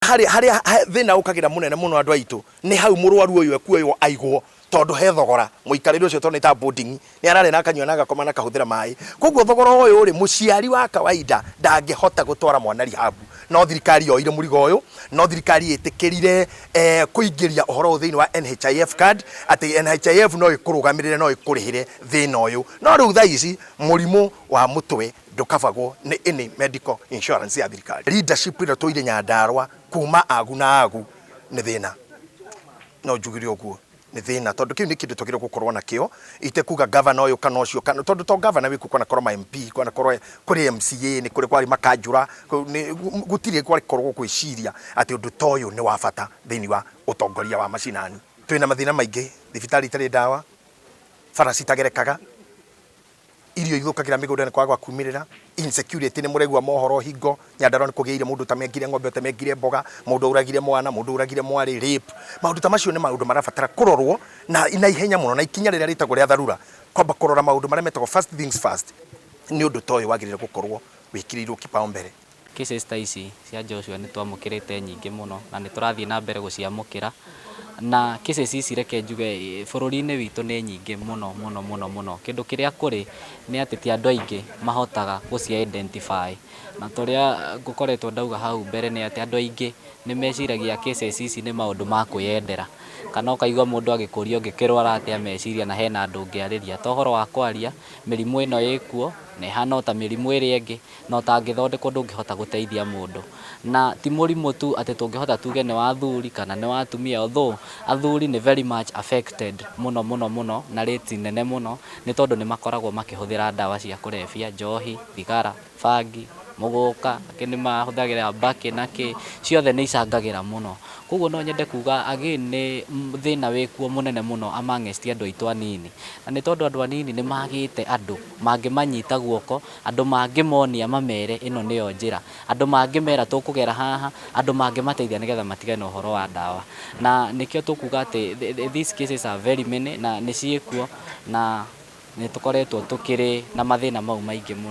Harĩa thĩna ũkagĩra mũnene mũno, andũ aitũ, nĩ hau mũrwaru ũyũ ekuoywo aigwo, tondũ he thogora mũikarĩre ũcio, tondũ nĩ ta boarding, nĩ ararĩa na akanyua na agakoma na akahũthĩra maĩ. Koguo thogora ũyũ rĩ, mũciari wa kawaida ndangĩhota gũtwara mwana rehab. No thirikari yoire mũrigo ũyũ, no thirikari ĩtĩkĩrire kũingĩria ũhoro ũyũ thĩinĩ wa NHIF card, atĩ NHIF no ĩkũrũgamĩrĩre, no ĩkũrĩhĩre thĩna ũyũ. No rĩu thaa ici mũrimũ wa mũtwe ndũkabagwo nĩ any medical insurance ya thirikari. Leadership ĩrĩa tũire Nyandarua kuma agu na agu nĩ thĩna, no njugire ũguo, nĩ thĩna, tondũ kĩu nĩ kĩndũ twagĩrĩirwo gũkorwo nakĩo. Itekuga gavana ũyũ kana ũcio, kana tondũ to gavana wĩkuo, kwanakorwo ma MP, kwanakorwo kũrĩ MCA, nĩ kũrĩ kwarĩ makanjũra, gũtirĩ gwakorwo gwĩciria atĩ ũndũ ta ũyũ nĩ wa bata thĩinĩ wa ũtongoria wa macinani. Twĩna mathĩna maingĩ, thibitarĩ itarĩ ndawa, bara citagerekaga, irio ithũkagĩra mĩgũnda nĩ kwaga gwa kumĩrĩra, insecurity, nĩ mũraigua mohoro hingo Nyandarua nĩ kũgĩire mũndũ ũtamengire ng'ombe, ũtemengire mboga, mũndũ ũragire mwana, mũndũ ũragire mwarĩ, rape. Maũndũ ta macio nĩ maũndũ marabatara kũrorwo na ihenya mũno, na ikinya rĩrĩa rĩtagwo rĩa dharura, kwamba kũrora maũndũ marĩa metagwo first things first. Nĩ ũndũ ta ũyũ wagĩrĩire gũkorwo wĩkĩrĩirwo kipaumbele. Cases ta ici cia Joshua nĩ twamũkĩrĩte nyingĩ mũno na nĩ tũrathiĩ na mbere gũciamũkĩra. Na cases ici, reke njuge, bũrũri-inĩ witũ nĩ nyingĩ mũno mũno mũno mũno. Kĩndũ kĩrĩa kũrĩ nĩ atĩ ti andũ aingĩ mahotaga gũci identify. Na torĩa ngũkoretwo ndauga hau mbere, nĩ atĩ andũ aingĩ nĩ meciragia cases ici nĩ maũndũ ma kwĩyendera, kana ũkaigua mũndũ agĩkũria, "Ũngĩkĩrwara atĩa meciria na hena andũ ũngĩarĩria?" To ũhoro wa kwaria, mĩrimũ ĩno ĩkuo na ĩhana o ta mĩrimũ ĩrĩa ĩngĩ, na ũtangĩthondekwo ndũngĩhota gũteithia mũndũ. Na ti mũrimũ tu atĩ tũngĩhota tuge nĩ wa athuri kana nĩ wa atumia, although athuri nĩ very much affected mũno mũno mũno na rate nene mũno, nĩ tondũ nĩ makoragwo makĩhũthĩra ndawa cia kũrebia, njohi, thigara, bangi, mũgũka, angĩ nĩ mahũthagĩra mbakĩ na kĩ, ciothe nĩ icangagĩra mũno. Koguo no nyende kuga again nĩ thĩna wĩkuo mũnene mũno amongst andũ aitũ anini, na nĩ tondũ andũ anini nĩ magĩte andũ mangĩmanyita guoko, andũ mangĩmonia mamere ĩno nĩyo njĩra, andũ mangĩmera tũkũgera haha, andũ mangĩmateithia nĩgetha matigane na ũhoro wa ndawa. Na nĩkĩo tũkuga atĩ these cases are very many na nĩ ciĩkuo, na nĩ tũkoretwo tũkĩrĩ na mathĩna mau maingĩ mũno.